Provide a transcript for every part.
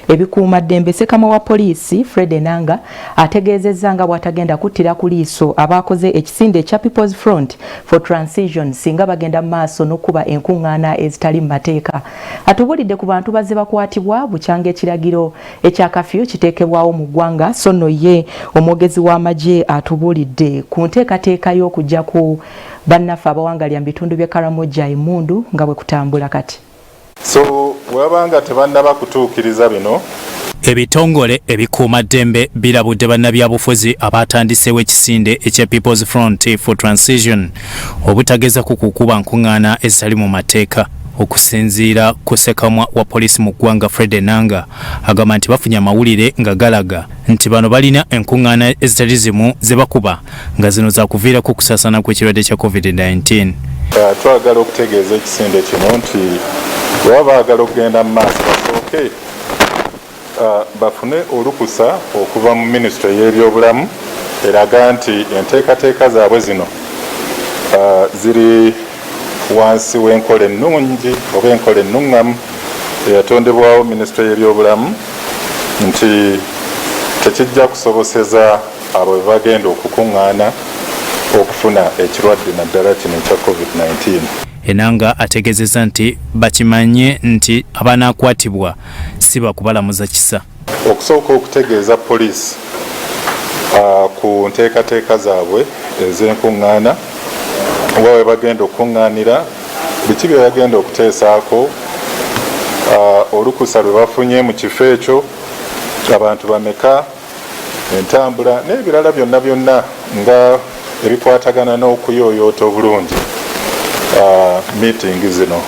Ebikuumaddembe, ssekamwa wa poliisi Fred Enanga ategeezezza nga bw'atagenda kuttira ku liiso abaakoze ekisinde ekya People's Front for Transition singa bagenda mu maaso n'okukuba enkuŋŋaana ezitali mu mateeka. Atubuulidde ku bantu bazze bakwatibwa bukyanga ekiragiro ekya kafyu kiteekebwawo mu ggwanga. So nno ye omwogezi w'amagye atubuulidde ku nteekateeka y'okujja ku bannaffe abawangalira mu bitundu by'e Karamoja emmundu nga bwe kutambula kati. So bwebaba nga tebannaba kutuukiriza bino. Ebitongole ebikuumaddembe birabudde bannabyabufuzi abatandiseewo ekisinde ekya People's Front for Transition obutageza kukuba nkuŋŋaana ezitali mu mateeka. Okusinziira ku ssekamwa wa poliisi mu ggwanga Fred Enanga, agamba nti bafunye amawulire nga galaga nti bano balina enkuŋŋaana ezitali zimu ze bakuba, nga zino zakuviirako okusaasaana kw'ekirwadde kya COVID-19. Twagala okutegeeza ekisinde kino nti bwebaba baagala okugenda mu maaso, basooke bafune olukusa okuva mu minisitule y'ebyobulamu eraga nti enteekateeka zaabwe zino ziri wansi w'enkola ennungi oba enkola ennuŋŋamu eyatondebwawo minisitule y'ebyobulamu, nti tekijja kusoboseza abo be bagenda okukuŋŋaana okufuna ekirwadde, naddala kino ekya COVID-19. Enanga ategeezezza nti bakimanye nti abanaakwatibwa si bakubalamuza kisa. Okusooka okutegeeza poliisi ku nteekateeka zaabwe ez'enkuŋŋaana, oba we bagenda okukuŋŋaanira, biki bye bagenda okuteesaako, olukusa lwe bafunye mu kifo ekyo, abantu bameka, entambula n'ebirala byonna byonna nga ebikwatagana n'okuyooyoota obulungi miitingi zino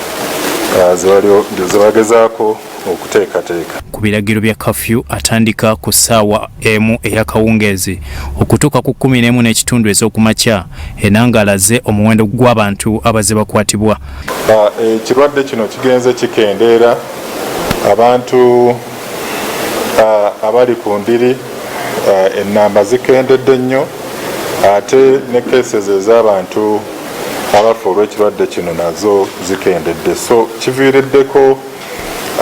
zebagezaako okuteekateeka. Ku biragiro bya kafyu atandika ku ssaawa 1 ey'akawungeezi okutuuka ku 11:30 ez'okumakya, Enanga alaze omuwendo gw'abantu abazze bakwatibwa. Ekirwadde kino kigenze kikendeera. Abantu abali ku ndiri, ennamba zikendedde nnyo, ate ne cases ez'abantu abafa olw'ekirwadde kino nazo zikendedde. So kiviiriddeko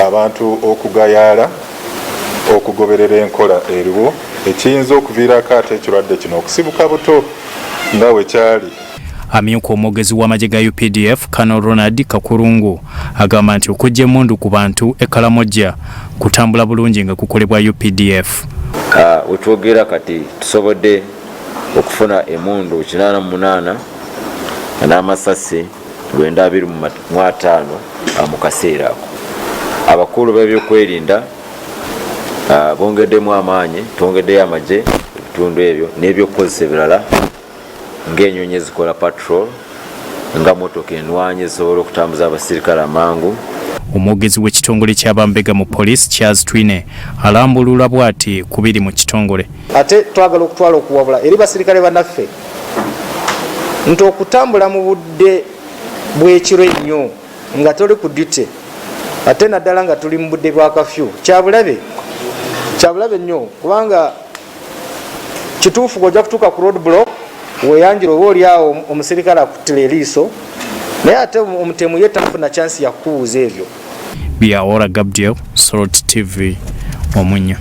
abantu okugayaala okugoberera enkola eriwo, ekiyinza okuviirako ate ekirwadde kino okusibuka buto nga we kyali. Amyuka omwogezi w'amagye ga UPDF, Colonel Ronald Kakurungu, agamba nti okuggya emmundu ku bantu e Kalamojja kutambula bulungi nga kukolebwa UPDF. Wetwogera kati tusobodde okufuna emundu 88 n'amasasi 925 mu kaseera ako. Abakulu b'ebyokwerinda bongeddemu amaanyi, twongeddeyo amagye ebitundu ebyo n'ebyokukozesa ebirala ng'enyonyi ezikola patrol, nga motoka enwanyi ezisobola okutambuza abasirikale amangu. Omwogezi w'ekitongole ky'abambega mu poliisi, Charles Twine, alambulula bw'ati ku biri mu kitongole. Ate twagala okutwala okuwabula eri basirikale bannaffe nti okutambula mu budde bw'ekiro ennyo nga toli ku duty, ate naddala nga tuli mu budde bwa kafyu, kyabulabe, kyabulabe nnyo, kubanga kituufu gojja kutuuka ku road block weyanjira, oba oli awo omusirikale akuttira eriiso, naye ate omutemu ye tafuna chance yakubuuza ebyo. Byaora Gabriel, Salt TV, Omunyo.